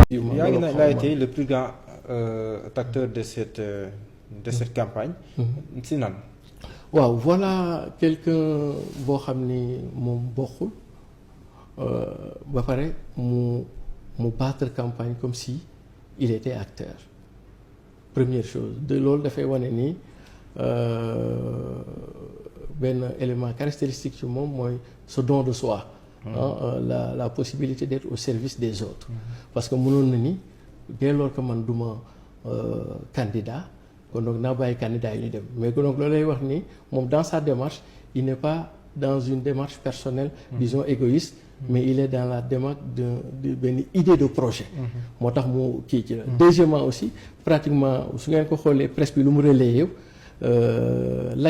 yaa ngi ne il a été le plus grand acteur de cette campagne. si nan. waaw voilà quelqu'un boo xam ni moom bokkul ba pare mu battre campagne comme si il était acteur première chose de loolu dafay wane ni benn élément caractéristique ci moom mooy ce don de soi. La possibilité d'être au service des autres. Parce que mënoon na ni dès lors que man duma candidat kon donc naa bàyyi candidat yi ñu dem mais donc loolu lay wax ni moom dans sa démarche il n'est pas dans une démarche personnelle disons égoïste mais il est dans la démarche de benn idée de projet moo tax mu kii ci la deuxièmement aussi pratiquement su ngeen ko xoolee presse bi lu mu relayé yëpp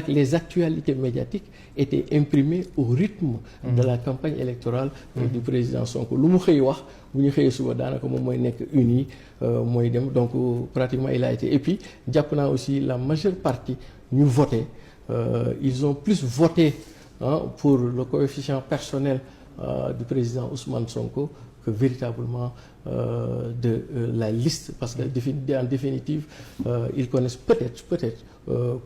les actualités médiatiques étaient imprimées au rythme de la campagne électorale du président Sonko lu mu xëy wax bu ñu xëyee suba daanaka moom mooy nekk uni mooy dem donc pratiquement il a été et puis jàpp naa aussi la majeure partie ñu voté ils ont plus voté pour le coefficient personnel du président Ousmane Sonko que véritablement de la liste parce que en définitive ils connaissent peut-être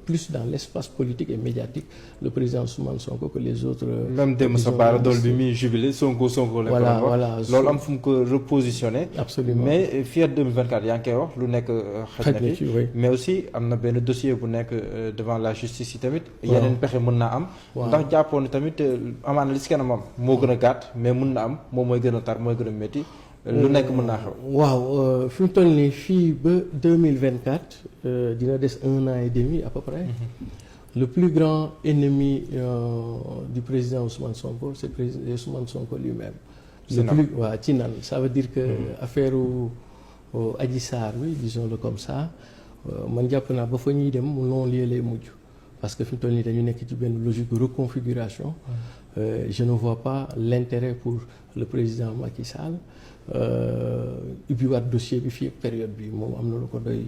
plus dans l'espace politique et médiatique le président Ousmane Sonko que les autres. même dem sa baara dool bi muy jubilé Sonko la. voilà loolu am fu mu ko repositionné. absolument mais fii 2024 yaa ngi koy wax lu nekk. xaj na fi mais aussi am na benn dossier bu nekk devant la justice yi tamit. yeneen pexe mën naa am. ndax jàppoon tamit amaana li si kanamam moo gën a gàtt mais mën na am moom mooy gën a tar mooy gën a métti. lu nekk mën naa xew. waaw fi mu toll nii fii ba 2024 dina des 1 an et demi à peu près. Le plus grand ennemi du président Ousmane Sonko c'est le président Ousmane Sonko lui-même. le plus waaw ci nan ça veut dire que affaire Adji Sarr bi disons-le comme ça man jàpp naa ba fa ñuy dem non lii lay mujj parce que fi mu toll nii dañu nekk ci benn logique de reconfiguration. Je ne vois pas l'intérêt pour le président Macky Sall ubbiwaat dossier bi fii période bi moom am na lu ko doy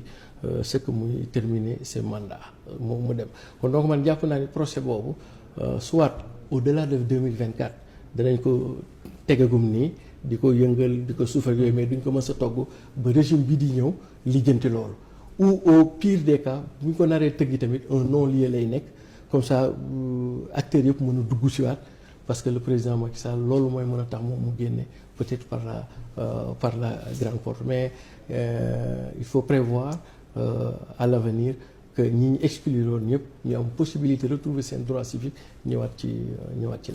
ce que muy terminer ses mandats moom mu dem kon donc man jàpp naa ni procès boobu soit au-delà de 2024 danañ ko tegagum nii di ko yëngal di ko suufal yooyu mais duñ ko mës a togg ba régime bi di ñëw lijjanti loolu ou au pire des cas bu ñu ko naree tëggi tamit un non-lieu lay nekk comme ça acteurs yëpp mën a dugg si waat parce que le président Macky Sall loolu mooy mën a tax moom mu génne peut-être par la grande porte mais il faut prévoir à l'avenir que ñi ñu exclure woon ñëpp ñu am possibilité retrouver seen droit civique ñëwaat ci